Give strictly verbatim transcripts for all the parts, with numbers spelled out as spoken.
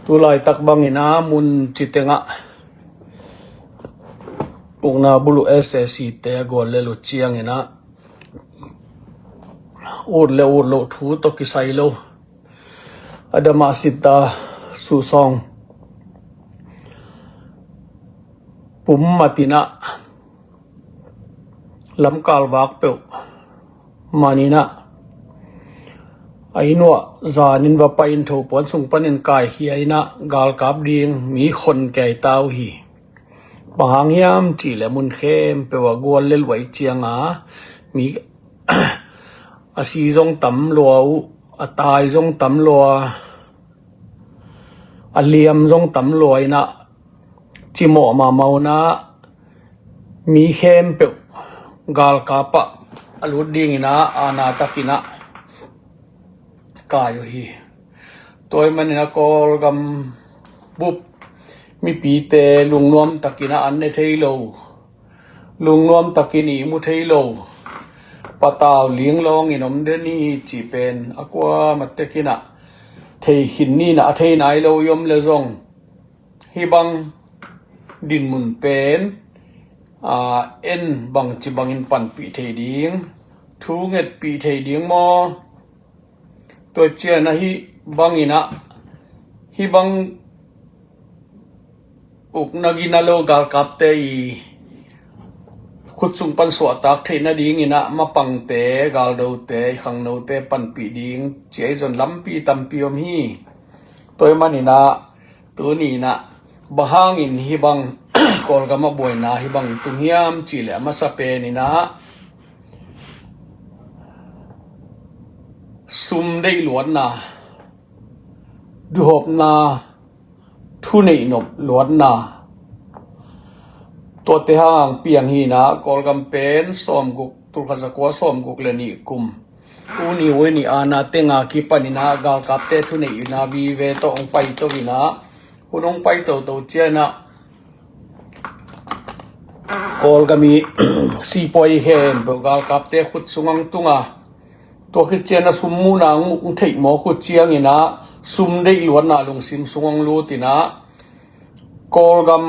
Tu laitak bangin ah mun ci tengah ukna buluh S A C te a gual lel uh ciangin ah ut le ut loh thu tawh kisai lo, a dam a sit a suhsawng pum matin ah lamkal vak peuh manin ah a inn uah zanin va pai in tho puan sung panin kaikhia in ah galkap ding mi khon kei ta uh hi. Bang hang hiam cih leh mun khempeuh ah gual lel uh ahih ciangin mi a si zong tam lua uh, a tai zong tam lua, a liam zong tam lua in ah cimawh mahmah un ah mi khempeuh galkap ah a lut dingin ah aana takin ah kai uh hi. Tua ahih manin ah Kawlgam bup mipite lungnuam takin ah an ne thei lo, lungnuam takin ihmu thei lo, patau linglawngin om den hi cih pen a kuamah tekin ah thei khin ni in ah, a thei nai lo i om leh zong hih bang dinmun pen a, en bangci bangin panpih thei ding, thu ngetpih thei ding maw? Tua ciangin ah hih bangin ah, hih bang ukna gina lo galkapte i khut sung pan suahtak theih nadingin ah mapangte, galdote, i khangnote panpih ding ci-a i zon lampi tampi om hi. Tua ahih manin ah tuni in ah bang hangin hih bang Kawlgam ah buaina hih bang tung hiam cih leh a masa penin ah sum deih luatna, duhopna, thuneih nop luatna, tuate hang piang hi in ah Kawlgam pen sawmguk, tulkhat zakua sawmguk le nih kum U Ne Win i aana teng a kipanin ah galkapte thuneihna vive tawh hong pai to in ah, hun hong pai toto ciangin ah Kawlgam i sipuai khempeuh galkapte khut sung hong tung a, tua khit ciangin ah sum muhna hong theih mawk uh ciangin ah sum deih luatna lungsim sung hong lut in ah Kawlgam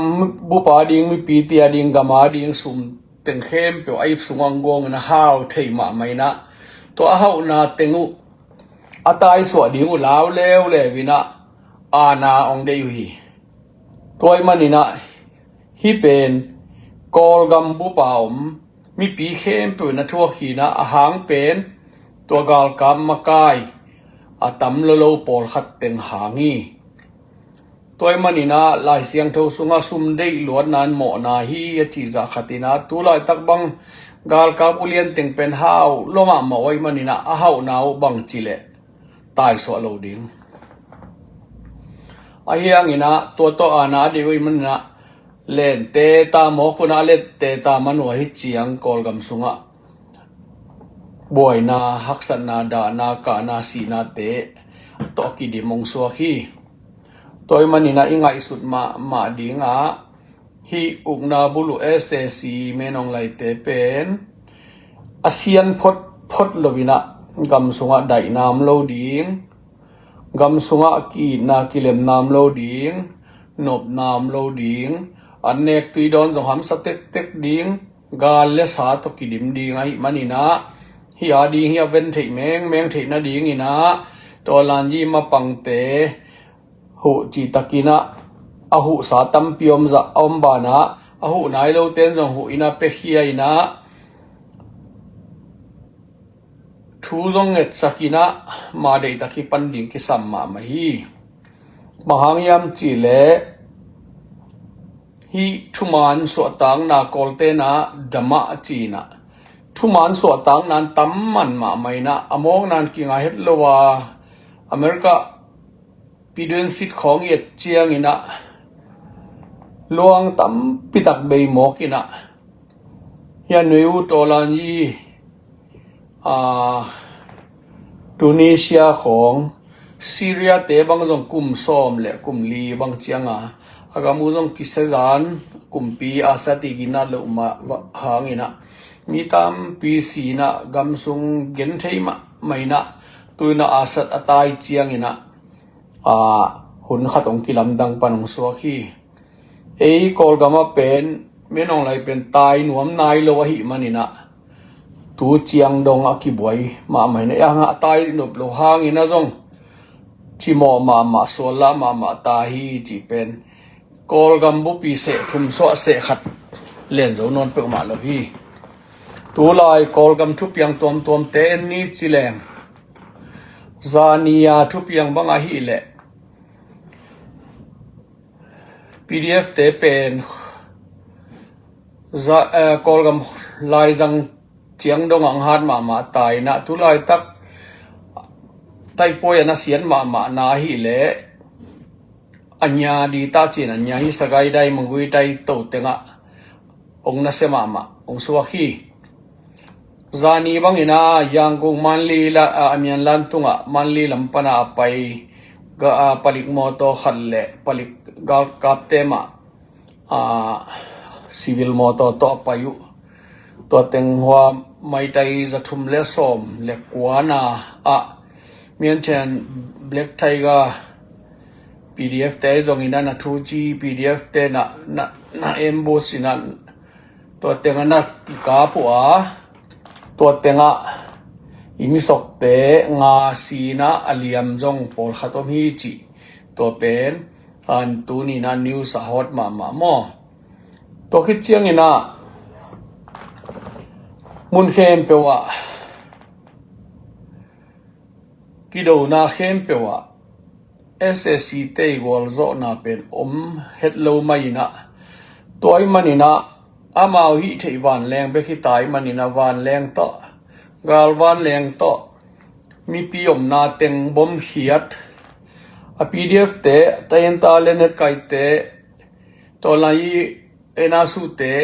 bup a ding, mipite a ding, gam a ding sum teng khempeuh a ip sung hong guangin a hau thei mahmah in ah, tua a hauhna teng uh a taisuah ding uh lau leuleu in ah aana hong deih uh hi. Tua ahih manin ah hih pen Kawlgam bup a om mipi khempeuh in a thuak hi in ah, a hang pen tua galkap makai a tam lua lo pawlkhat teng hang hi. Tua ahih manin ah Lai Siangtho sungah sum deih luatna in mawhna hi a cih zah khat in ah, tu laitak bang galkap ulian teng pen hau lua mahmah uh ahih manin ah a hauhna uh bangci leh taisuah lo ding. Ahi hangin ah tua tawh aana a deih uh ahih manin ah lente ta mawk un ah, a lente ta man uh ahih ciang Kawlgam sungah buaina, haksatna, dahna, kahna, sihnate tawh kidim hong suak hi. Tua ahih manin ah i ngaihsut mahmah ding ah hih ukna buluh S A C Min Aung Hlaing te pen a sian photphot lo in ah gam sungah daihna om lo ding, gam sungah ki-itna kilemna om lo ding, nopna om lo ding, an nek tui dawn zong hamsa tektek ding, gal le sa tawh kidim ding ahih manin ah hih a ding hih a ven theih mengmeng theih nadingin ah Tawlanyi mapangte huh cihtakin ah a huhsa tampi om zah a om banah, a huh nai lote in zong huh in ah piakhia in ah thu zong ngetsak in ah ma deihtak hi pan ding kisam mahmah hi. Bang hang hiam cih leh hih thuman suahtakna Kawlte in ah damah a ci in ah, thuman suahtakna in tam man mahmah in ah, a mawkna in kinga het lo a, America piduen sit khawng i et ciangin ah luang tampi tak bei mawk in ah, hih a nui uh Tawlanyi, a, Tunisia khawng, Syria te bang zong kum sawm le kum li bang ciang a, a gam uh zong kisia zan, kumpi Assad i ginat loh mah hangin ah mi tampi si in ah gam sung genthei mahmah in ah, tu in ah Assad a tai ciangin ah, a, hun khat hong kilamdang pan hong suak hi. Ei Kawlgam ah pen, Min Aung Hlaing pen tai nuam nai lo ahih manin ah, tu ciang dong a kibuai mahmah hi na, a tai nop lo hangin ah zong cimawh mahmah, sual lah mahmah ta hi cih pen Kawlgam bupi seh thum suah seh khat len zo nawn peuhmah lo hi. Tulai Kawlgam thupiang tuamtuamte en ni ci leng, zani a thupiang bang ahih leh P D F te pen za, eh, Kawlgam laizang ciang dong ah hong hat mahmah ta in ah, tulaitak taipuai a na siat mahmah na ahih leh a nya di ta cin a nya hi, Sagaing dai, Magway dai to tengah hong nasia mahmah hong suak hi. Zani bangin ah Yangon Mandalay la, a, a Myanmar tungah Mandalay lam pan a pai ga, a, palik mawtaw khat le palik galkapte mah, a, civil mawtaw tawh a pai uh. Tua teng hua maitai za thum le sawm le kua na ah Myanmar Black Tiger P D F te zongin ah na thu ci, P D F te na, na, na ambush in ah tua tengah na kikap uh a, tua tengah i misokte nga si in ah a liam zong pawlkhat om hi cih tua pen, a, tuni in ah news a hot mahmah maw. Tua khit ciangin ah mun khempeuh ah kidona khempeuh ah S A C te i gualzawhna pen om het lo mah in ah, tua ahih manin ah amau hih theih vanleng bek hi ta ahih manin ah vanleng tawh, gal vanleng tawh mipi omna teng bom khiat, a P D F te, tainta le netkaite, tua lai i N S U te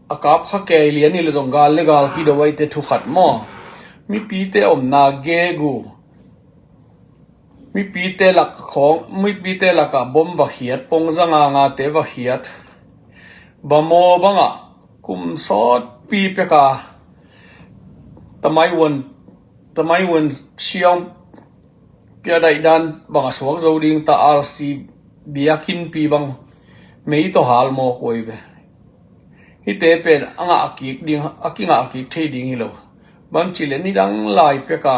a kap kha kei lian hi le zong gal le gal kido ahih teh thu khat maw. Mipite omna gegu, mipite lak khawng, mipite lakah bom va khiat, pongza ngangate va khiat, bamaw bangah kum sawtpi peka tamaiwan, tamaiwan siang pia daihdan bang a suak zo ding ta, R C biakinnpi bang mei tawh hal mawk uh hi ve. Hihte pen a ngah kik ding, a kingah kik thei ding hi lo. Bang ci le nidang lai peka,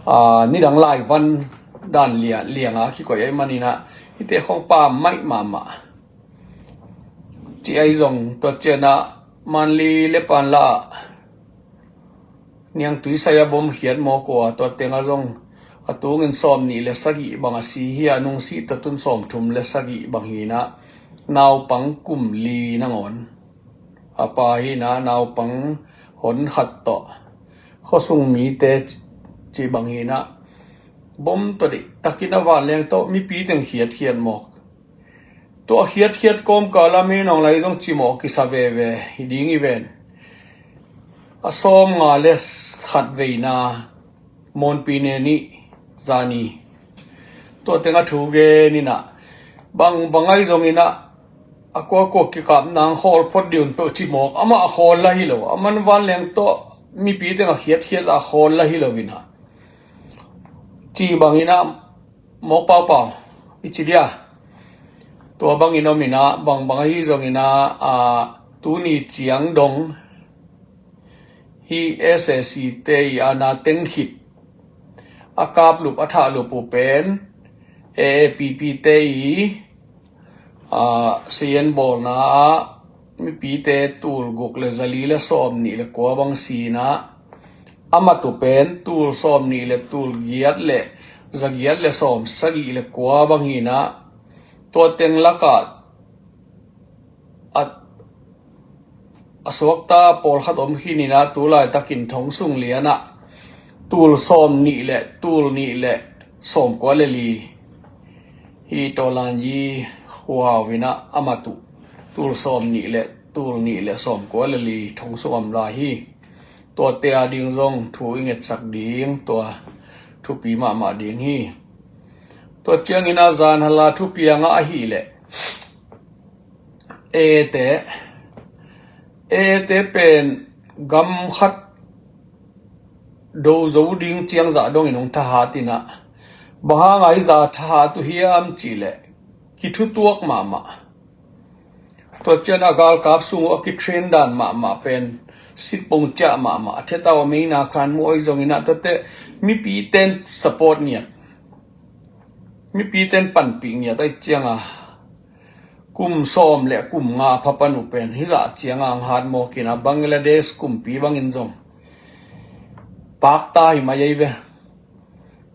a, nidang lai van dan lia, lianga kikoih ahih manin ah hihte khawng pam maih mahmah. Ci ahi zong tua ciangin ah Mandalay le Panla ah niangtui sai a bom khiat mawk uh a, tua tengah zong a tungin sawm nih le sagih bang a si hi a, nungsih tatun sawm thum le sagih bang hi in ah naupang kum li nangawn a pa hi in ah naupang hon khat tawh khuasung mite cih bang hi in ah bom tawh deihtakin a vanleng tawh mipi teng khiatkhiat mawk. Tua khiatkhiat kawmkal ah Min Aung Hlaing zong cimawh kisa veve hi ding hi ven. A sawmnga le khat veina Monpi ne nih zani tua tengah thu gen in ah, bang bang ahi zongin ah a kuakua kikapna hong khawl phot dih un peuh cimawk, amah a khawl lah hi lo, a man vanleng tawh mipi teng a khiatkhiat a khawl lah hi lo in ah, ci bangin ah mawk paupau i ci dia. Tua bangin om in ah, bang bang ahi zongin ah, a, tuni ciang dong hih S A C te i a na teng khit a kaplup a thahlup uh pen A A P P te i, a, sian bawlna ah mipite tul guk le zali le sawm nih le kua bang si in ah, a mat uh pen tul sawm nih le tul giat le zagiat le sawm sagih le kua bang hi in ah, tua teng lakah a, a suakta pawlkhat om khin in ah, tulaitakin thong sung lian ah tul sawm nih le tul nih le sawm kua le li hi. Tawlan yi huau in ah a mat uh tul sawm nih le tul nih le sawm kua le li thong sung om lai hi. Tuate a ding zong thu i ngetsak ding, tua thupi mahmah ding hi. Tua ciangin a zan hala thupiang ah ahih leh A A te, A A te pen gam khat do zo ding ciang zah dongin hong thahat in ah, Bang hanga hizah thahat uh hiam cihleh, kithutuak mahmah. Tua ciang a galkap sung uh a kitrain dan mahmah pen, sitpong ciah mahmah, a thiatau a meina khan mu oi zongin ah tuate, mipite'n support ngiat, mipite'n panpih ngiat ai cianga, kum sawm le kum nga phapan uh pen hizah cianga ang hat mawk in ah, Bangladesh kumpi bangin zong pakta hi mai ei ve.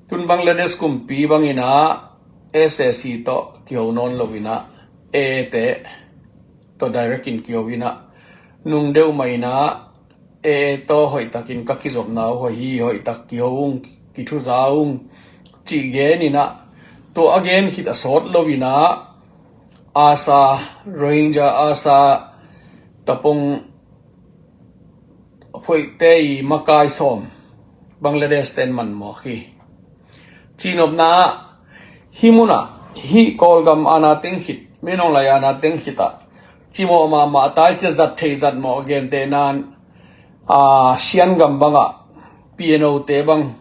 Tun Bangladesh kumpi bangin ah S A C tawh kiho nawn lo in ah, A A te tawh direct in kiho in ah, nung deuh mah in ah A A tawh hoihtakin ka kizopna uh hoih hi, hoihtak kiho ung, kithuza ung, cih gen in ah, tua a gen khit a sawt lo in ah, ARSA, Rohingya ARSA tapong phoihte i makai sawm Bangladesh te'n man mawk hi. Cihnopna, hih munah, hih Kawlgam ana teng khit, Min Aung Hlaing ana teng khit ah cimawh mahmah, a tai ciang zat theih zat mawh, gentehna in, a, Shan gam bangah P N O te bang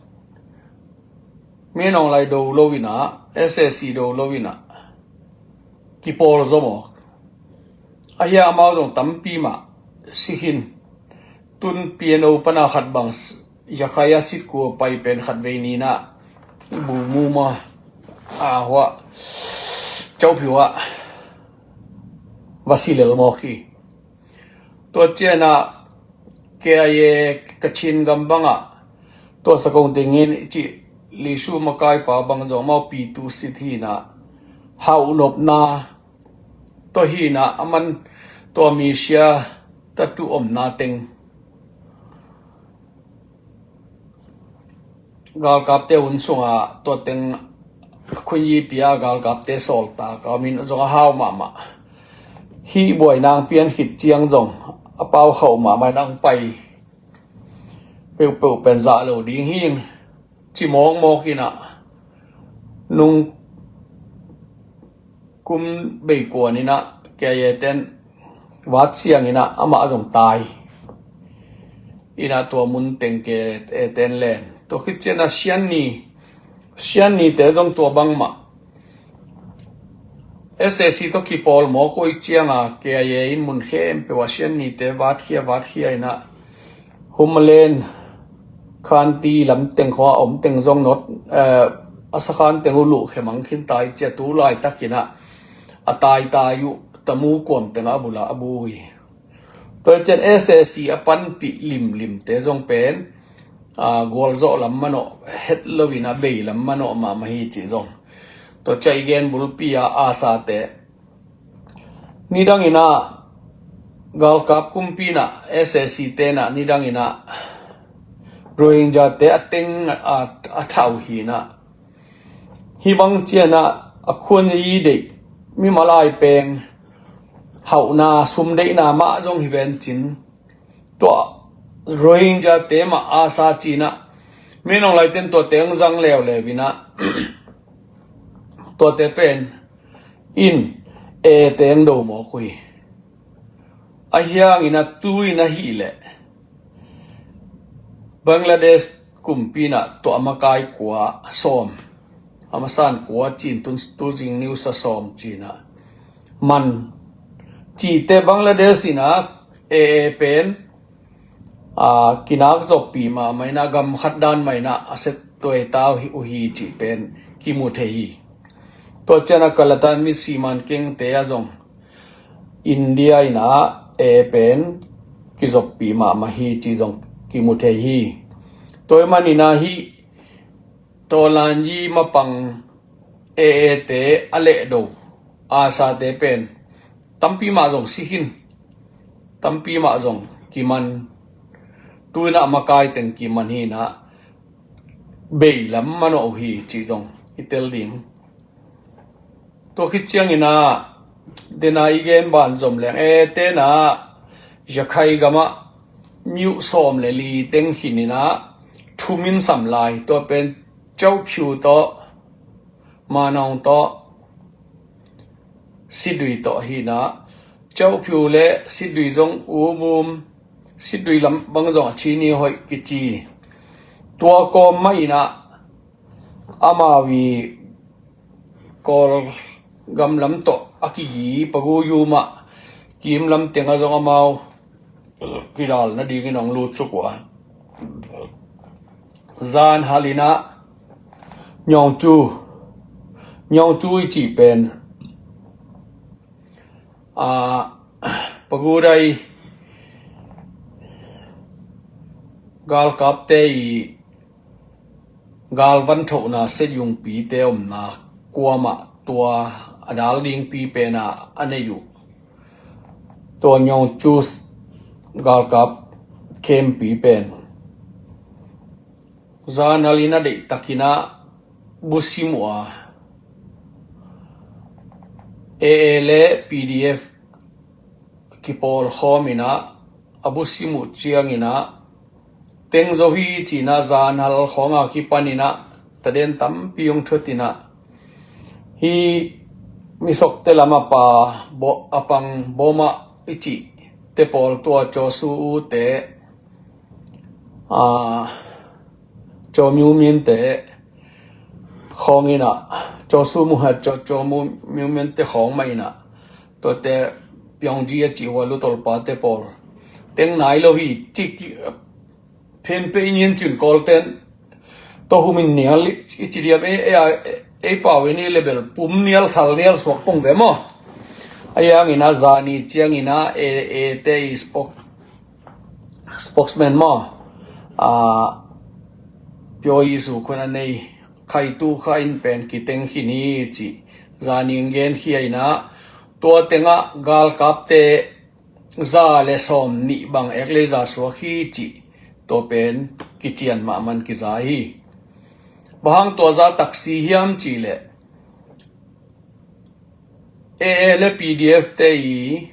Min Aung Hlaing do lo in ah, S A C do lo in ah, kipawl zaw mawk. Ahia amau zong tampi mah si khin. Tun P N O pana khat bang s-, Yakhai a sitkua pai pen khatvei ni in ah, Bu Mu ma, a, hua, Kyaukphyu ah va si lel mawk hi. Tua ciang ah K I A Kachin gam bangah, tua Sakong Tengin i cih Lisu makaipa bang zong amau P two sit hi in ah, hauh nopna tawh hi in ah, aman tua misia tatu omna teng galkapte hun sungah tua teng khunyi pia galkapte sawltak a om in zong a hau mahmah. Hih buaina ang pian khit ciang zong a pau khauh mahmah in ang pai peuhpeuh pen zah lo ding hi, ci mawkmawk in ah, nung kum bei kuan in ah K I A te'n vat siang in ah amah zong tai in ah, tua mun teng K I A te'n len. Tua khit ciang ah Shan ni, Shan ni te zong tua bangmah S A C tawh kipawl mawk uh ciang ah K I A in mun khempeuh ah Shan ni te vatkhia, vatkhia in ah, Hmar le Khanti lam teng khawng a om teng zong not, eh, a sakhan teng uh luh khemang khin tai ciang, tu laitak in ah a taitai uh Tamu kuam teng ah a bul ah a bu uh hi. Tua ciang S A C a panpih limlimte zong pen, a, gualzawh lam manawh het lo in ah bei lam manawh mahmah hi cih zong. Tua ciang i gen bulpi ah ARSA te, nidang in ah galkap kumpi in ah S A C te'n ah nidang in ah Rohingya te a teng a, a thah uh hi in ah, hih bang ciang ah a khuan i deih mimal ai peng hauhna, sum deihna mah zong hi ven cin, tua Rohingya te mah ARSA ci in ah, Min Aung Hlaing te'n tua teng zang leuleu in ah, tuate pen in A A teng do mawk uh hi. Ahih hangin ah tu in ahih leh Bangladesh kumpi in ah tua a makai kua, sawm, a masan kua ci in, tun, tu zing news ah sawm ci in ah man cihte Bangladesh in ah A A pen, a, kinak zoppih mahmah in ah, gam khat dan mah in ah a set tuai ta uh hi, uh hi cih pen kimu thei hi. Tua ciang ah Kalatan Mitsi Mankeng te ah zong India in ah A A pen kizoppih mahmah hi cih zong kimu thei hi. Tua ahih manin ah hih Tawlanyi mapang A A te a lehdo, ARSA te pen tampi mah zong si khin, tampi mah zong kiman, tu in ah makai teng kiman hi in ah, bei lam manawh uh hi cih zong i tel ding. Tua khit ciangin ah, den a i gen banzom leng, A A te'n ah Yakhai gam ah mi uh sawm le li teng khin in ah thum in sam lai, tua pen Kyaukphyu tawh, Ma Naung tawh, Sidui tawh hi in ah, Kyaukphyu le Sidui zong U Mum, Sidui lam bang zong a chin hi hoih kici. Tua kawm mah in ah amau i Kawlgam lam tawh a kigi Pagu yuma kim lam tengah zong amau kidal nadingin hong lutsuk uh a, zan hal inah Nyawngcu, Nyawngcu i cih pen a, Pagudai galkapte i galvan thohna set yungpite omna kuamah tua a dal dingpi pena a nei uh. Tua Nyawngcu galkap khempi pen zan hal inah deihtakinah busim uh a, A A le P D F kipawlkhawm inah a busim uh cianginah teng zo hi cinah zan hal khawnga kipaninah taden tampi hong thutinah hi misokte lam a pa a pang bawmah i cih te pawl tua Caw Su U te, a, Caw Myu Min te khawng inah, Caw Su Mu Hat, Caw, Caw Myu Min te khawng mah inah tuate Pyongji a cih hua lutolpate pawl teng nai lo hi cih phenpeh in cin Kawlten tawh humin nial i ci diam ei, ei pau in i lebel pum nial thal nial suak pong ve maw? A hianginah zani cianginah e, e te i spok spokesman maw, a, Pyo Isu khun a nei Khaitu Kha in pen kiteng khin hi ci zaning gen khia inah tua tengah galkapte za le sawm nih bang ek le za suak hi ci tua pen kician mahman kiza hi. Bang hang tua za taksi hiam ci leh A A le P D F te i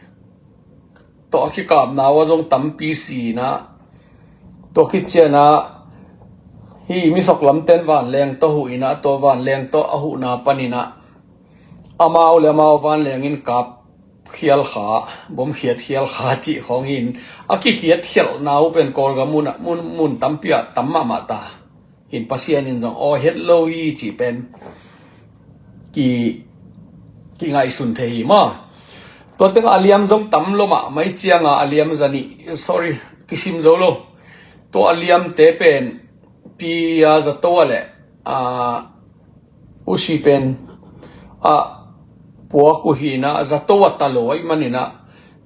tawh a kikapna uh a zong tampi si inah tua kicianah hi misok lamten vanleng tawh huh inah tua vanleng tawh a huhna paninah amau le amau vanleng in kap khial kha, bom khiat khial kha cih khawng hin a kikhiat khialhna uh pen Kawlgam mun, mun, mun tampi ah tam mahmah ta. Hin Pasian in zong aw het lo hi cih pen ki, kingaihsun thei hi maw? Tua tengah a liam zong tam lo mahmah i cianga a liam zanih, sorry, kisim zo lo. Tua a liamte pen pi a zato a le a usi pen a puak uh hinah zato a talo a i maninah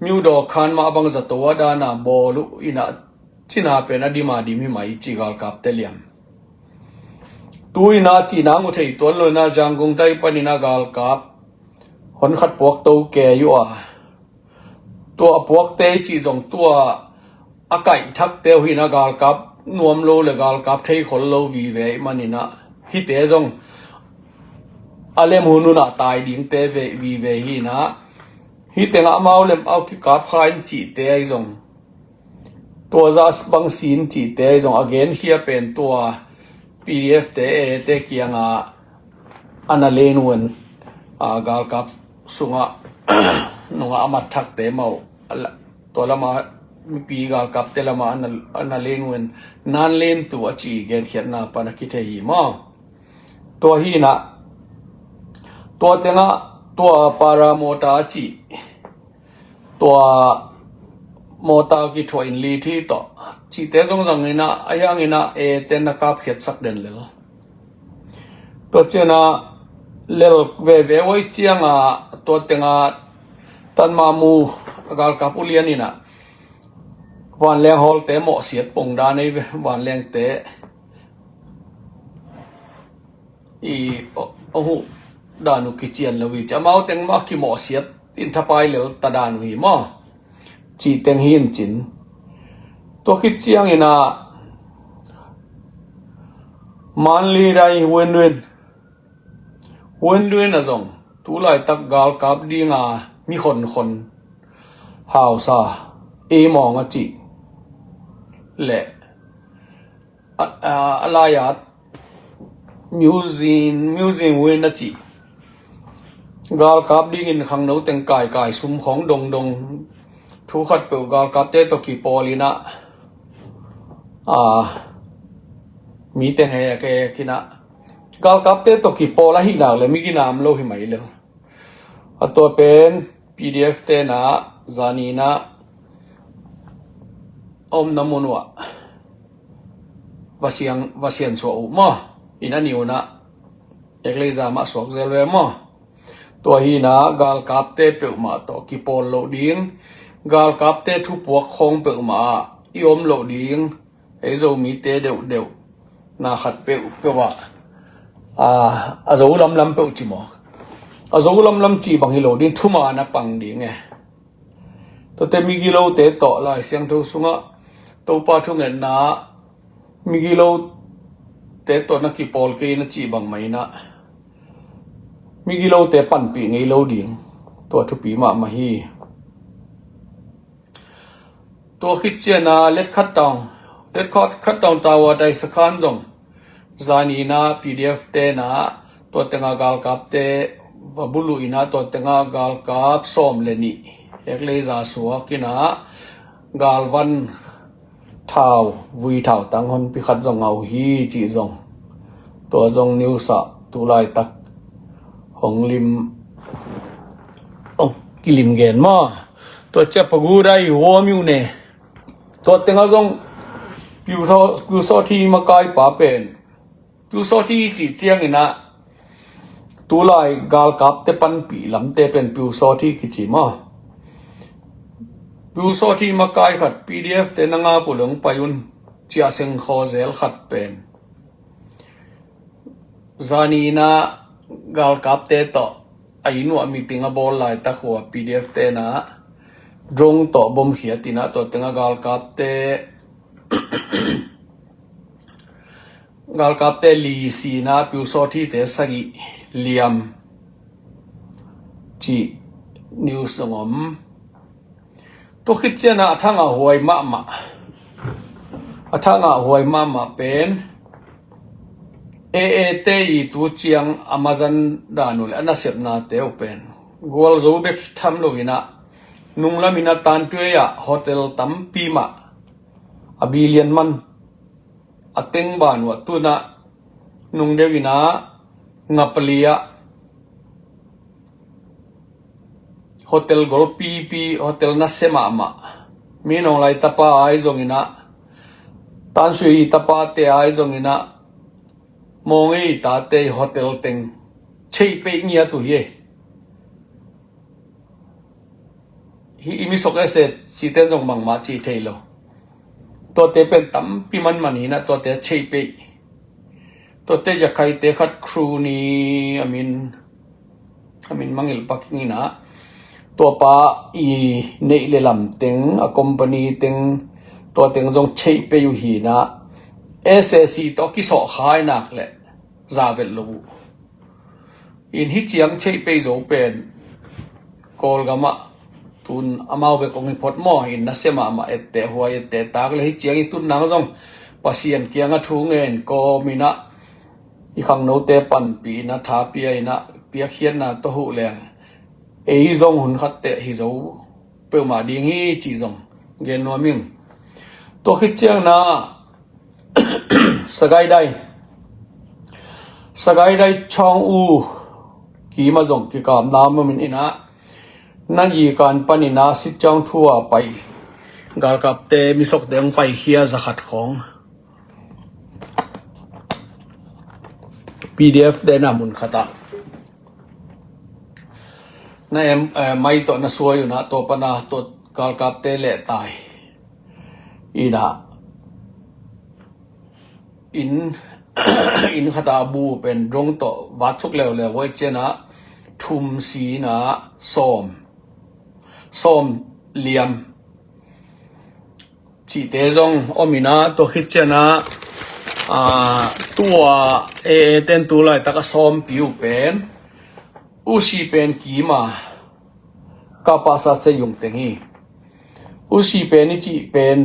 miudaw khan mah bang zato a dana bawl uh inah cina pen a dim a dim hi mai ci galkapte liam. Tu inah cina ngu thei tuan lo inah Zangkung tai paninah galkap hon khat puak to kei uh a, tua a puakte i cih zong tua a kaihthakte uh hinah galkap nuam lo le galkap theikhol lo vive i maninah hite zong a lem hun hunah tai dingte vive hinah hi tengah amau lem au kikap kha in cihte ahi zong tua zah bang sin cihte ahi zong a genkhia pen tua P D F te A A te kiangah a na len un a galkap sungah nungah a mat thakte mah uh tua lamah mipi galkapte lamah a na len un nan len tu a ci genkhiatna pan a kithei hi maw? Tua hinah tua tengah tua paramawta a cih tua mawta kithuah in lit hi tawh cihte zongzang inah a hianginah A A te na kapkhiatsak den lel. Tua cianah lel veve uh a i cianga tua tengah tanmahmu galkap ulian inah vanleng hawlte mawhsiat pongdan ei ve vanlengte i a huh dan uh kician lo i ci amau teng mah kimawhsiat in thapai lel ta dan uh hi maw? Cih teng hi in cin tua khit cianginah manlidai win win win win a zong tulaitak galkap dinga mi khonkhon hausa ei mawng a cih le a, a, a laiat museum museum win a cih galkap dingin khangno teng kaikai sum khawng dongdong thu khat peuh galkapte tawh kipawl inah a mi teng hek hek inah Galkapte tawh kipawl ahih nak le miginam lo hi mai lel. A tua pen P D F te na zaninah a omna mun uh ah va siang, va siansuah uh maw? In a ni unah Egleza mah suak zel ve maw? Tua hinah galkapte peuhmah tawh kipawl loh ding, galkapte thupuak khawng peuhmah ah i om loh ding, ei Zomite deuhdeuh na khat peuhpeuh ah, a, a zo lamlam peuh ci maw? A zo lamlam cih bang hi lo ding, thuman a pang ding e. Tuate migilote tawh Lai Siangtho sungah Topa thungetna migilote tawh na kipawl kei na cih bang mah inah migilote panpih ngei lo ding, tua thupi mahmah hi. Tua khit ciana Letkhat Town, Letkhat Town Tower Daisakhan zong zaninah P D F te na tua tengah galkapte va buluh inah tua tengah galkap sawm le nih Egleza suak inah galvan thau, vui thau tang honpi khat zong a uh hi cih zong tua zong news ah tulaitak hong lim, hong kilim gen maw? Tua ciah Pagudai War Mutiny, tua tengah zong Pyusawhthi makaipa pen, Pyusawhthi cih cianginah tulai galkapte panpih lamte pen Pyusawhthi kici maw? Pyusawhthi makai khat P D F te na ngap uh leh hong pai un, ciah sengkhaw zel khat pen zaninah galkapte tawh a inn uah meeting a bawl laitak uh a P D F te na drone tawh bomkhiat inah tua tengah galkapte galkapte li sina, Pyusawhthite sagih liam cih news zong om. Tua khit ciana a thangah huai mahmah, a thangah huai mahmah pen A A te i tu ciang a mazan dan uh le a nasepnate uh pen gualzo bek tham lo inah nunglam inah Tantuai ah hotel tampi mah a billion man a teng ban uh ah tunah nung deuh inah Ngapali ah hotel golpipi, hotel nasia mahmah, Min Aung Hlaing tapa ahi zonginah, Than Shwe tapate ahi zonginah, Maung Aung Hlaing tate hotel teng cheih peih ngiat uh hi. Hih i misok S A C ten zong bangmah cih thei lo. Tuate pen tampi manman hinah tuate cheih peih. Tuate Yakhaite khat Khruni a min, a min mangilh pakinginah tuapa i neih le lam teng, a company teng, tua teng zong cheih peih uh hinah S A C tawh kisawh khainak le zavet lo uh. In hih ciang cheih pei zo pen Kawlgam ah tun amau bek hong hi phot maw? In nasia mahmah etteh huai etteh tak le hih ciang i tun nang zong Pasian kiangah thu ngen kawm inah i khangnote panpih inah tha pia inah piakkhiatna tawh huh leng ei zong hun khat teh hi zo peuhmah ding hi cih zong gen nuam ing. Tua khit ciang na Sagaing Dai, Sagaing Dai Chawng U kim ah zong kikapna om in inah Nayikan pan inah Sitchawng thu a pai galkapte misokte hong paikhia zakhat khawng P D F te na mun khatah na em, eh, mai tawh na suai unah tua pana tua galkapte leh tai inah in, in khatah a bu pen drone tawh vatsuk leuleu huai cianah thum sinah sawm, sawm liam cihte zong om inah tua khit cianah, ah, tua A A ten tu laitak a sawmpi uh pen Usi pen kima kapa sa se yung teng hi. Usi pen i cih pen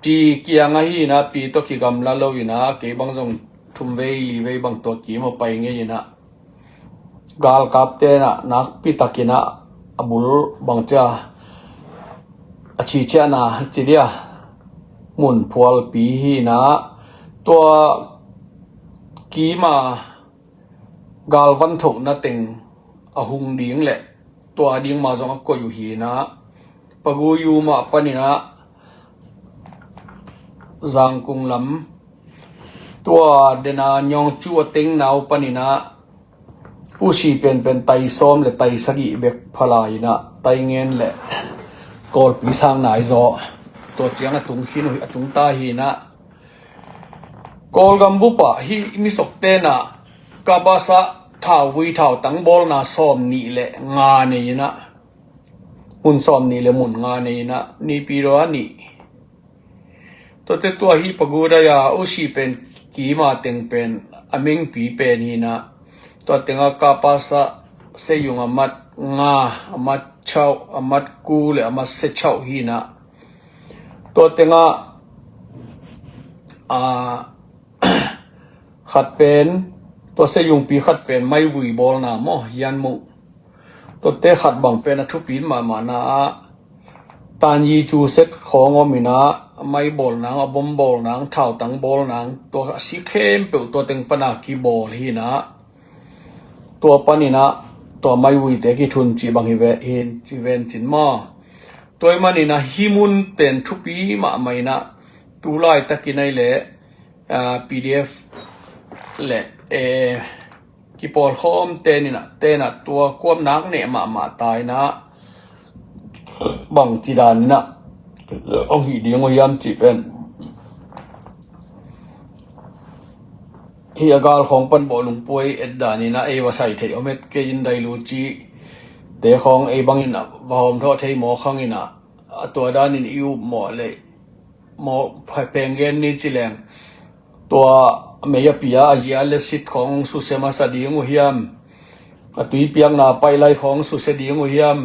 pi kiang ahi inah pi tawh kigamla lo inah kei bang zong thum vei li vei bang tua kim a pai ngei inah galkapte na nakpi takinah a bul bangcia a ciciahna ci dia mun phualpi hi inah tua kima galvan thohna teng a hung ding le tua ding mah zong a koih uh hi inah, Pagu yu mah paninah Zangkung lam tua dena Nyawngcu a teng nau paninah U Si penpen tai sawm le tai sagih bek phalai inah tai ngen le Kawlpi sang nai zaw tua ciang a tung khin uh, a tung ta hi inah, Kawlgam bup ah hih misok tenah kabasa thauvui thautang bawlna sawm nih le nga nei inah, mun sawm nih le mun nga nei inah Naypyidaw ah nih. Tuate tua hih Pagu dai-a U Si pen kima teng pen a mengpi pen hi inah, tua tengah kabasa seyung a mat nga, a mat chauh, a mat ku le a mat se chauh hi inah, tua tengah a khat pen, tua seyungpi khat pen maivui bawlna maw, hian muh. Tuate khat bang pen a thupi mahmahna ah tanyi cu set khawng om inah, mai bawlnang, a bom bawlnang, thautang bawlnang, tua a si khempeuh tua teng pana kibawl hi inah, tua paninah tua maivuite kithun cih bang hi ve, hi, hi ven cin maw. Tua hi maninah hih mun pen thupi mahmah inah, tu laitakin ai le P D F le kipawlkhawm teninah, tenah tua kuam nak neh mahmah ta inah, bangci daninah hong hih ding uh hiam cih pen hih a gal khawng pan bawh lungpuai et daninah ei va sai theih om et kei in dailu cih te khawng ei bangin va hawm thawh thei maw khang inah, a tua danin i up mawh le maw, penggen ni ci leng, tua mei a pia a zia le sit khawng hong suse masa ding uh hiam, a tui piakna pailai khawng hong suse ding uh hiam,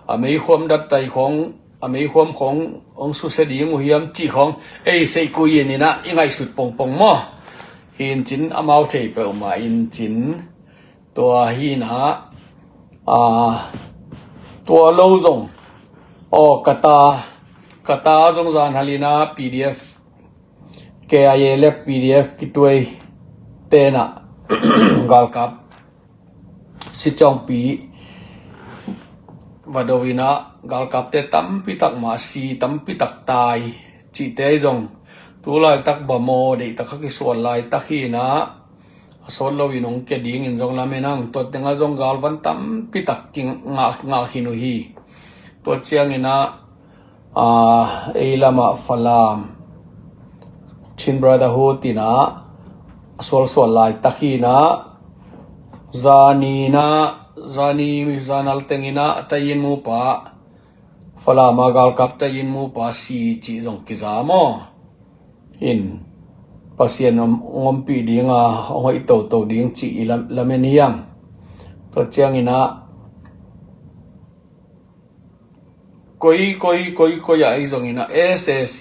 a meikhuam dattai khawng, a meikhuam khawng hong suse ding uh hiam cih khawng ei seihkui in inah i ngaihsut pongpong maw. Hi in cin amau thei peuhmah in cin, tua hi inah, tua lo zong, aw, Kata, Kata zong zan hal inah P D F, K I A le P D F kituai tenah galkap sicawngpi va do inah galkapte tampi tak mah si, tampi tak tai cihte zong tu laitak bamaw deihtak a kisual laitak hi inah, a sawt loin hong kia dingin zong lamen ang, tua tengah zong galvan tampi tak kingah, ngah khin uh hi. Tua cianginah ei lamah Falam Chin Brotherhood inah a sualsual laitak hi inah, zaninah, zani zanal tenginah a tai-in mupa, Falam a galkap tai-in mupa si cih zong kiza maw. In Pasian hong ompih dinga hong hoih toto ding cih i lamen hiam. Tua cianginah koi koi koi koi ah ei zonginah S A C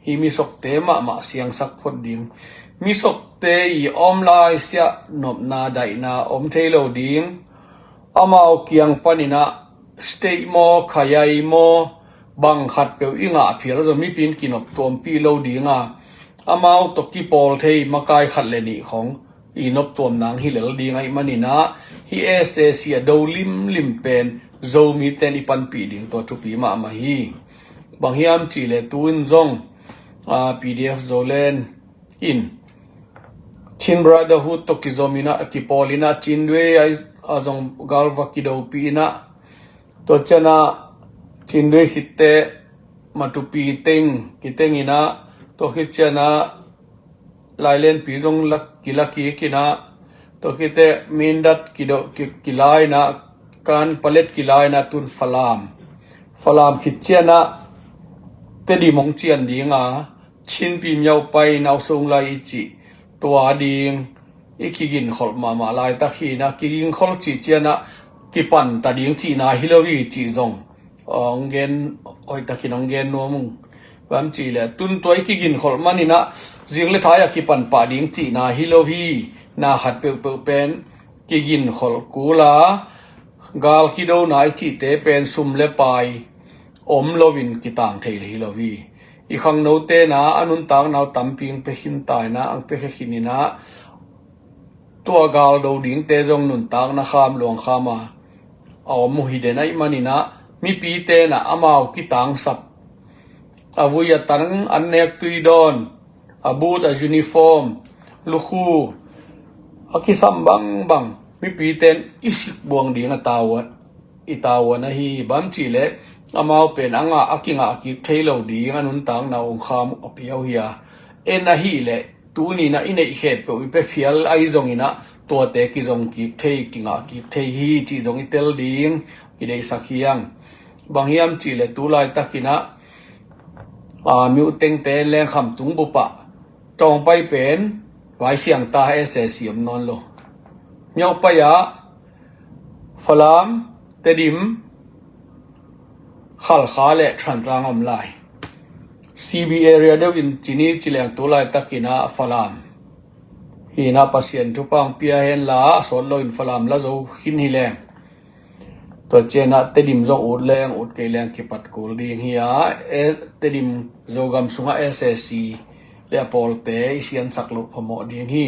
hi misokte mahmah siangsak phot ding. Misokte i om lai siah nopna daihna om thei lo ding. Amau kiang paninah state maw, khayai maw, bang khatpeuh i ngah phial zong mipi in kinop tuampih lo dinga, amau tawh kipawl thei makai khat le nih khawng i nop tuam nang hi lel ding ahih maninah, hih S A C a do limlim pen Zomite in i panpih ding tua thupi mahmah hi. Bang hiam cihleh tu-in zong P D F Zoland in Chin Brotherhood tawh kizominah, kipawlinah, Chin Dui a zong galva kidopih inah, tua cianah Chin Dui khitteh Matupi teng kitenginah, tua khit cianah Lailenpi zong kila kik inah, tua khitteh Mindat kidoh kila inah, Kan Palet kila inah, tun Falam. Falam khit cianah Tedim hong cian dinga, Chin Pyi Myaw pai nausung lai i cih tua ding i kiginkholh mahmah laitak hi inah, kiginkhol cih cianah kipanta ding cihna hi lo hi cih zong hong gen, hoihtakin hong gen nuam ung. Bang cihleh tun tua i kiginkholh maninah zing le thai a kipan pah ding cihna hi lo hi. Na khat peuhpeuh pen kiginkholh kula, gal kidona i cihte pen sum le pai om loin kitang thei hi lo hi. I khangno tenah a nuntakna uh tampi ang pia khin ta inah, ang pia khin inah, tua galdo dingte zong nuntakna kham luang kham a, a om uh hi den ahih manin ah, mipite in ah amau kitangsap, a vui a tang an nek tui dawn, a boot a uniform, lukhu a kisam bangbang mipite in i sik buang ding a tavuan, i tavuan ahi. Bang cih leh amau pen a ngah, a kingah kik thei lo ding a nuntakna ong kham uh a pia uh hi a. En ahih leh tuni in ah i neih khempeuh i pia phial ahi zongin ah, tuate kizong kik thei, kingah kik thei hi cih zong i tel ding i deihsak hi hang. Bang hiam cih leh tu laitakin ah, a, Myaukthong te Lengkham tung bup ah Tawngpai pen Vaisiangta S A C om nawn lo. Myaukpai ah Falam, Tedim, Khalkha le Thantlang om lai. C B area deuh in ci ni ci leng tu laitakin ah Falam hi in ah, Pasian thupha ong pia hen la, a sawt loin Falam la zo khin hi leng. Tua ciang ah Tedim zong ut leng ut kei leng kipat kul ding hi a, e, Tedim Zogam sungah S A C le a pawlte i siansak loh phamawh ding hi.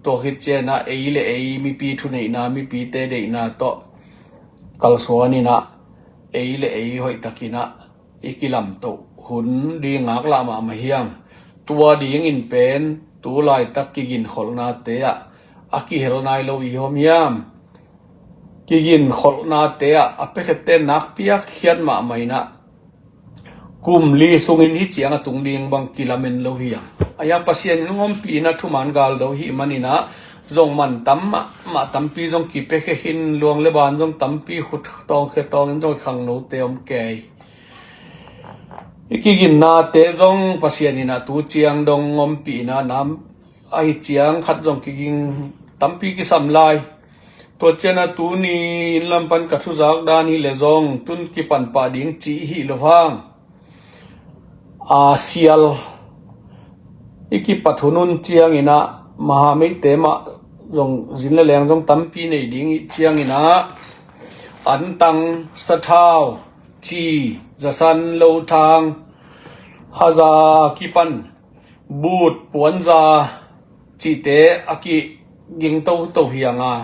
Tua khit ciang ah ei le ei mipi thuneihna, mipite deihna tawh kalsuan in ah, ei le ei hoihtakin ah i kilamtoh hun ding ngaklah mahmah hi hang. Tua dingin pen tu laitak kiginkholhnate ah a kihel nai lo i hi om hiam? Kiginkholhnate ah a piakhette nakpi a khiat mahmah in ah, kum li sungin hih ciang a tung ding bang kilamen lo hi hang. A hiang Pasian in hong ompih in ah thuman galdo i hih manin ah, zong man tam mahmah, tampi zong kipiakhia khin, luang le ban zong tampi khut tawngkhia tawngin zong i khangnote om kei. I kiginnate zong Pasian in ah tu ciang dong ompih in ah, nam ahi ciang khat zong kiging tampi kisam lai. Tua ciang ah tuni in lam pan ka thuzak dan hi leh zong, tun kipan pah ding cih hi lo hang, a, sial i kipat hun hun ciangin ah, mahameite mah zong zin le leng zong tampi nei ding i hih ciangin ah, antang, sathau, ci, zasan, lothang, haza kipan, boot, puanza cihte a kiging toto hi hang a,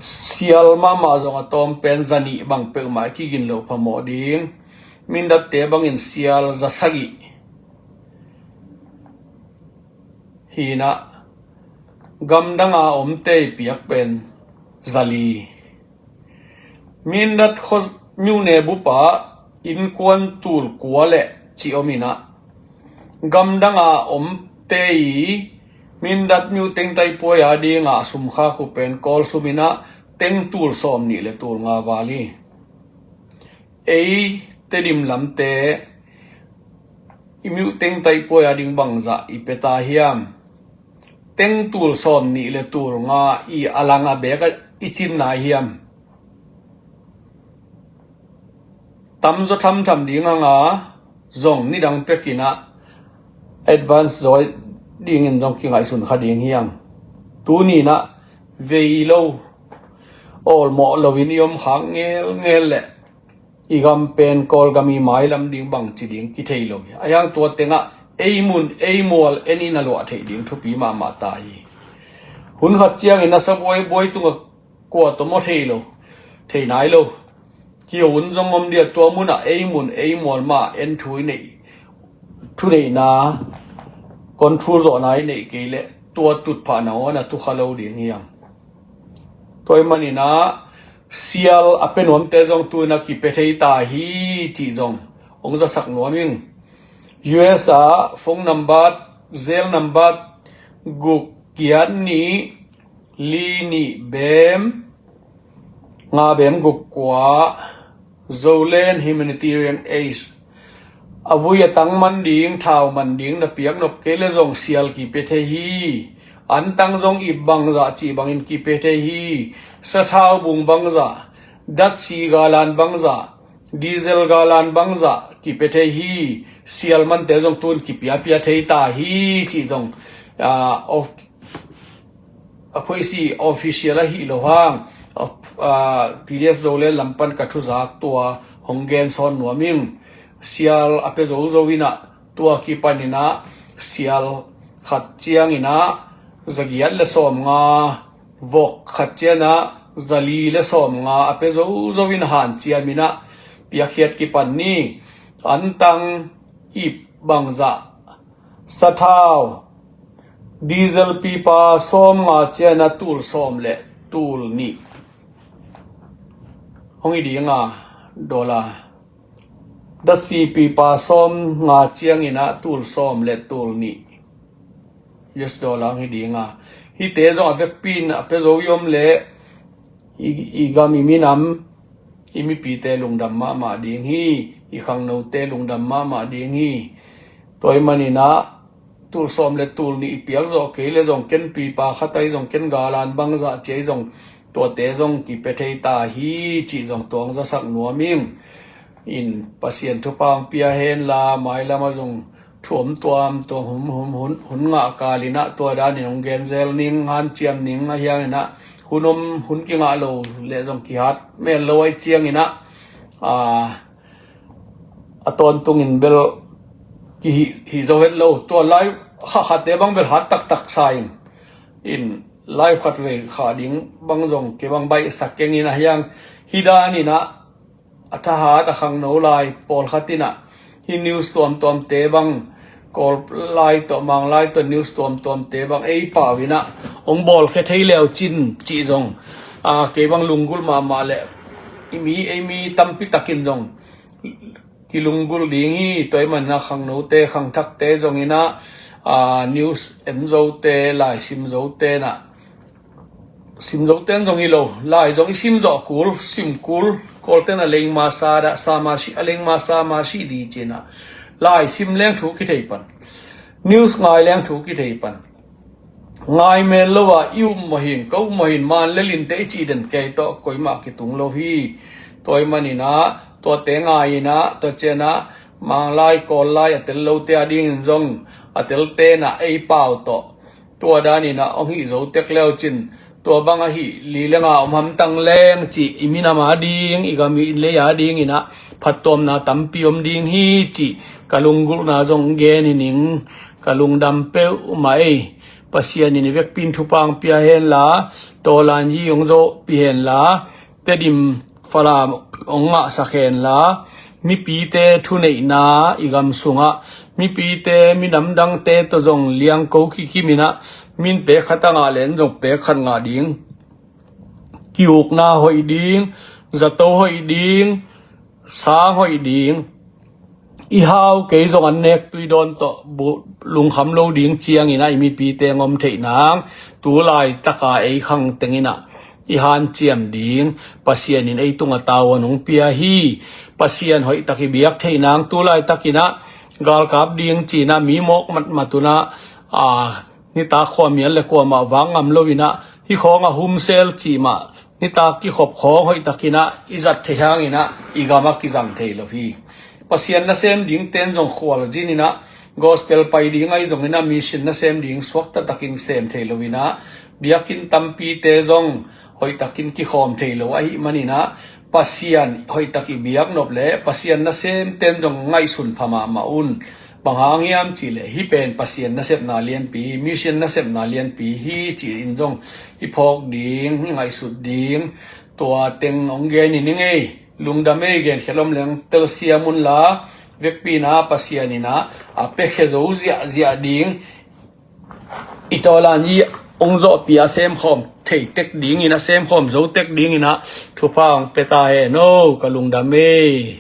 sial mahmah zong a tawm pen za nih bang peuhmah i kigin loh phamawh ding. Mindatte bangin sial za sagih hi in ah, gamdang a omte i piak pen za li. Mindat khuamiu ne bup ah innkuan tul kua le cih om in ah, gamdang a omte i Mindat Myaukthong Taipuai a ding a sum khak uh pen Kawl sum in ah teng tul sawm nih le tul nga val hi. Ei Tedim lamte i Myaukthong Taipuai a ding bangzah i pia ta hiam? Teng tul sawm nih le tul nga i a lang a beek a i cin nai hiam? Tamzaw thamtham ding hang a, zong nidang pek in ah advance zaw dingin zong kingaihsun kha ding hi hang. Tuni in ah vei lo, awlmawh loin i om khak ngelngel leh i gam pen Kawlgam i mailam ding bangci ding kithei lo hi. A hiang tua teng ah ei mun ei mual en in a luah theih ding thupi mahmah ta hi. Hun khat ciangin a sabuai buai tungah kua tawh maw thei lo, thei nai lo. Kio hun zong om dia, tua mun ah ei mun ei mual mah en thu i neih, thuneihna control zawhna i neih kei leh tua tutphah nangawn a tu kha lo ding hi hang. Tua ahih manin ah sial a pia nuamte zong tu in ah kipia thei ta hi cih zong hong zasak nuam ing. U S a phone number, zel number guk giat nih li nih bem nga bem guk kua, Zoland Humanitarian Aid. A vui a tang man ding, thau man ding na piak nop kei leh zong sial kipia thei hi. Antang zong ip bangzah cih bangin kipia thei hi. Sathau bung bangzah, datsi galan bangzah, diesel galan bangzah kipia thei hi. Sial mante zong tun kipiapia thei ta hi cih zong, ah, of a khuaisi official ahi lo hang, a, a, P D F Zoland lam pan ka thuzak tua hong gen sawn nuam ing. Sial a pia zozo in ah tua kipan in ah sial khat ciangin ah zagiat le sawmnga vok khat cianah zali le sawmnga a pia zozo in hanciam inah piakkhiat kipan ni. Antang, ip, bangzah, sathau, diesel pipa sawmnga cianah tul sawm le tul nih hong hi dinga, dollar. Dasi pipa sawmnga cianginah tul sawm le tul nih U S dollar hong hi dinga. Hihte zong a vekpi in a pia zo i om leh i, i gam, i minam, i mipite lungdam mahmah ding hi. I khangnote lungdam mahmah ding hi. Tua ahih maninah tul sawm le tul nih i piak zawh kei le zong ken pipa khat ahi zong, ken galan bangzah ci ahi zong, tuate zong kipia thei ta hi cih zong tuang zasak nuam ing. In Pasian thupha hong pia henla, mailamah zong thu om tuamtuam hun, hun, hun, hun ngah kal inah tua danin hong genzel ning, hanciam ning ahi hanginah, hun om, hun kingah lo le zong kihat mel lo ahih cianginah, a, a tawntungin bel kihih, hih zo het lo. Tua lai khatkhatte bang bel hat taktak sa ing. In live khatvei khah ding bang zong kei bang baihsak keng in ahi hang, hih daninah a thahat a khangno lai pawlkhat inah hih news tuamtuamte bang, Kawl lai tawh, Mang lai tawh news tuamtuamte bang ei pau inah hong bawlkhia thei leucin cih zong, a, kei bang lunggulh mahmah leh i mi, ei mi tampi takin zong kilunggulh ding hi. Tua ahih maninah khangnote, khangthakte zonginah, a, news en zote, lai sim zote inah, sim zote in zong hi lo, lai zong i sim zawh kul, sim kul, Kawlten a lengma sa dah, sama si, a lengma sama si di cinah, lai sim leng thu kithei pan, news ngai leng thu kithei pan. Ngai mel lo a, i um mawh ing, ka um mawh ing, man le linte i cih den kei tawh koimah kitung lo hi. Tua ahih maninah tuate ngai inah, tua cianah Mang lai, Kawl lai a tel lote a dingin zong a telte inah ei pau tawh tua daninah hong hih zo tek leucin, tua bang ahi li le nga om hamtang leng cih, i minam a ding, i gam, i lei a dinginah phattuamna tampi om ding hi cih ka lunggulhna zong gen hi ning. Ka lungdam peuhmah ei. Pasian in i vekpi in thupha hong pia henla, Tawlan Yi hong zawhpih henla, Tedim Falam hong ngahsak henla, mipite thuneihna i gam sungah, mipite minam dangte tawh zong liangko kikim inah, min pek khat a ngah leh zong pek khat ngah ding, ki-ukna hoih ding, zato hoih ding, sang hoih ding, i hau kei zong an nek tui dawn tawh bu-, lungkham lo ding ciangin a i mipite ngom theih nang, tu laitaka ei khang tengin a i hanciam ding Pasian in ei tungah tavuan hong pia hi. Pasian hoihtak i biak theih nang, tu laitakin a galkap ding ci-in a mi mawk matmat un a, a, nitak khuamial le kuamah vak ngam lo in a, hih khawng a humsel cih mah nitak kikhop khawng hoihtakin a i zat theih hangin a i gam a kizang thei lo hi. Pasian nasem dingte in zong khualzin in a, gospel pai ding ahi zongin a, mission nasem ding suakta takin sem thei lo in a, biakinn tampite zong hoihtakin kikhawm thei lo ahih manin a, Pasian hoihtak i biak nop le Pasian nasemte in zong ngaihsun pha mahmah un. Bang hang hiam cihleh hih pen Pasian nasepna lianpi hi, mission nasepna lianpi hi ci-in zong i phawk ding, i ngaihsut ding. Tua teng hong gen hi ning ei. Lungdam ei, genkhiat om leng telsiam unla, vekpi in a Pasian in a a piakhia zo ziahziah ding, i tawlan i hong zawhpih a semkhawm thei tek dingin a, semkhawm zo tek dingin a thupha hong pia ta hen aw. Ka lungdam ei.